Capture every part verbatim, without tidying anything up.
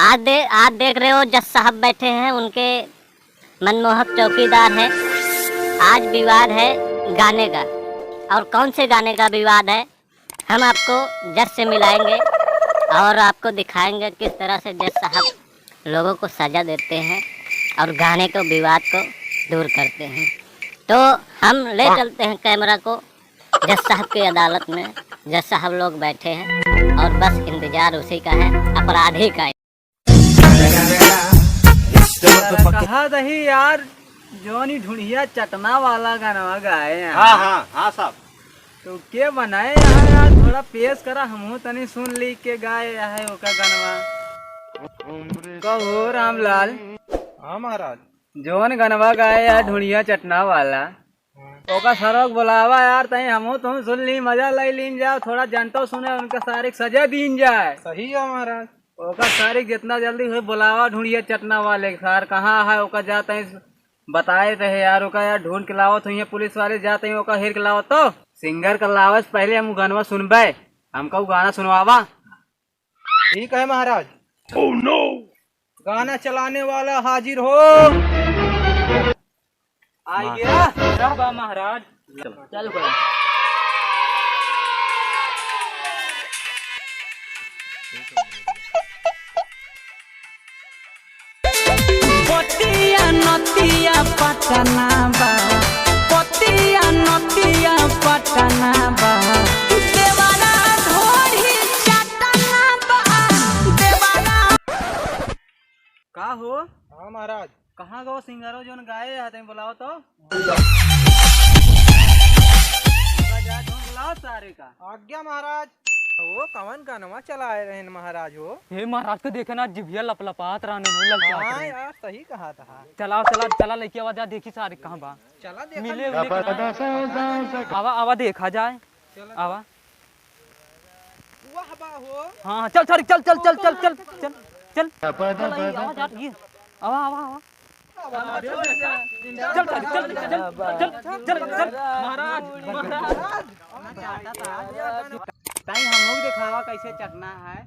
आज दे-, आज देख रहे हो जज साहब बैठे हैं, उनके मनमोहक चौकीदार है। आज विवाद है गाने का, और कौन से गाने का विवाद है, हम आपको जज से मिलाएंगे और आपको दिखाएंगे किस तरह से जज साहब लोगों को सजा देते हैं और गाने को, विवाद को दूर करते हैं। तो हम ले चलते हैं कैमरा को जज साहब की अदालत में। जज साहब लोग बैठे हैं और बस इंतजार उसी का है, अपराधी का। कहा दही यार, जौन ई ढुढ़िया चटना वाला गाना गाए हैं। हाँ, हाँ, हाँ साहब। तो के बनाए यहाँ यार, थोड़ा पेश करा, हमहू तनी सुन ली के गाए है ओका गनवा। कहो रामलाल। हाँ महाराज। जौन गनवा गाए यार ढुढ़िया चटना वाला, हाँ। ओका सरवा के बुलावा यार, तई हमहू तुम सुन ली, मजा लई लीन जाओ, थोड़ा जनतो सुने, उनका सारे के सजा दीन जाए। सही है महाराज। ओका सारे के जितना जल्दी होए बुलावा ढुढ़िया चटना वाले के, सार कहाँ है, ओका जाते हैं बताए रहे यार, ओका यार ढूंढ के लावत हुई पुलिस वाले, जाते हैं ओका हेर के लावत। तो सिंगर का लावे से पहले हम गनवा सुनबे, हमका उ गाना सुनवावा। ठीक है महाराज। Oh no! गाना चलाने वाला हाजिर हो। आ गया। सब बा महाराज। चल बा। पतिया नतिया पटना बा, पतिया नतिया पटना बा, देवरा ढोढ़ी चटना बा, देवरा। का हो? हाँ महाराज। कहाँ गो सिंगरो जोन गाए है, तनी बुलाओ तो। जा, जोन बुलाओ सारे का। आज्ञा महाराज। वो कवन गानवा चलाए रहन महाराज हो? हे महाराज के देखे ना, जिभिया लपलपात रहने हो, ललचात हाँ रहे। यार, सही कहा था। चला, चला, चला, लइके आवा जा, देखी सारे कहाँ बा। चला देखा मिले जाए। उले के ना। आवा, आवा, देखा जाए। चला। आवा। वाह बा हो। हाँ, हाँ, चल, चल, चल। चल, चल, चल, चल, चल। चल, आवा, आवा, आवा। चल, चल, चल, चल, चल, चल, चल, चल, महाराज, महाराज। ताई, हम लोग दिखावा कैसे चटना है।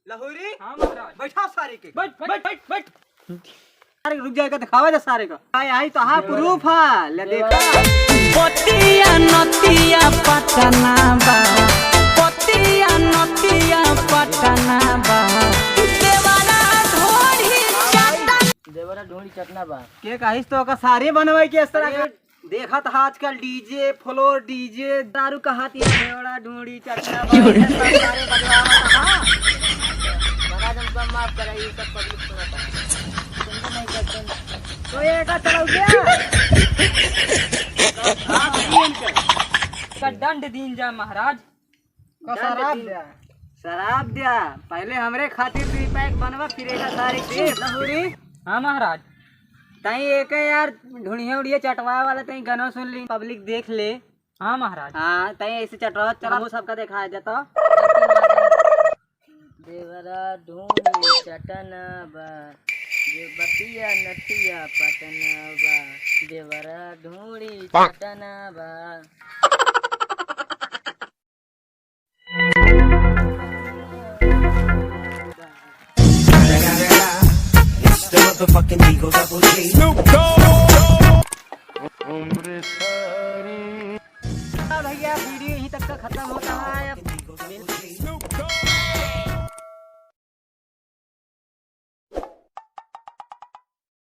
लहुरी। हाँ महाराज। बैठा सारे के। बैठ, बैठ, बैठ, बैठ। अरे रुक जाएगा, दिखावा जा सारे का। आई, आई तो हाँ, proof है, ले देखा। पतिया नतिया पटना बा, पतिया नतिया पटना बा, देवरा ढोढ़ी चटना। देवरा ढोढ़ी चटना बा। के कहिस तो ओका सारे बनवाई के इस तरह का? देखत हा आजकल DJ, floor DJ, दारू कहात या, देवरा ढोढ़ी चटना बा, ये सब सारे बजवावत हा। महाराज, हमको माफ करा, ये सब public सुनत हा। तो ये का चलाऊ क्या? का दंड दीन जा महाराज। का शराब द्या। शराब द्या। पहले हमरे खातिर दुई pack बनवा, फिर एका सारे के दे। लहुरी। हाँ महाराज। तई एक यार ढुढ़िया उढ़िया चटवाए वाला, तई गनो सुन ली, public देख ले। हाँ महाराज। हाँ, तई ऐसे चटवा चला, वो सबका देखा जाता। देवरा ढोढ़ी चटना बा, दे बतिया नतिया पटना बा, देवरा ढोढ़ी चटना बा। It's the motherfucking Eagle Double G. हाँ भैया, video यहीं तक का खत्म होता है।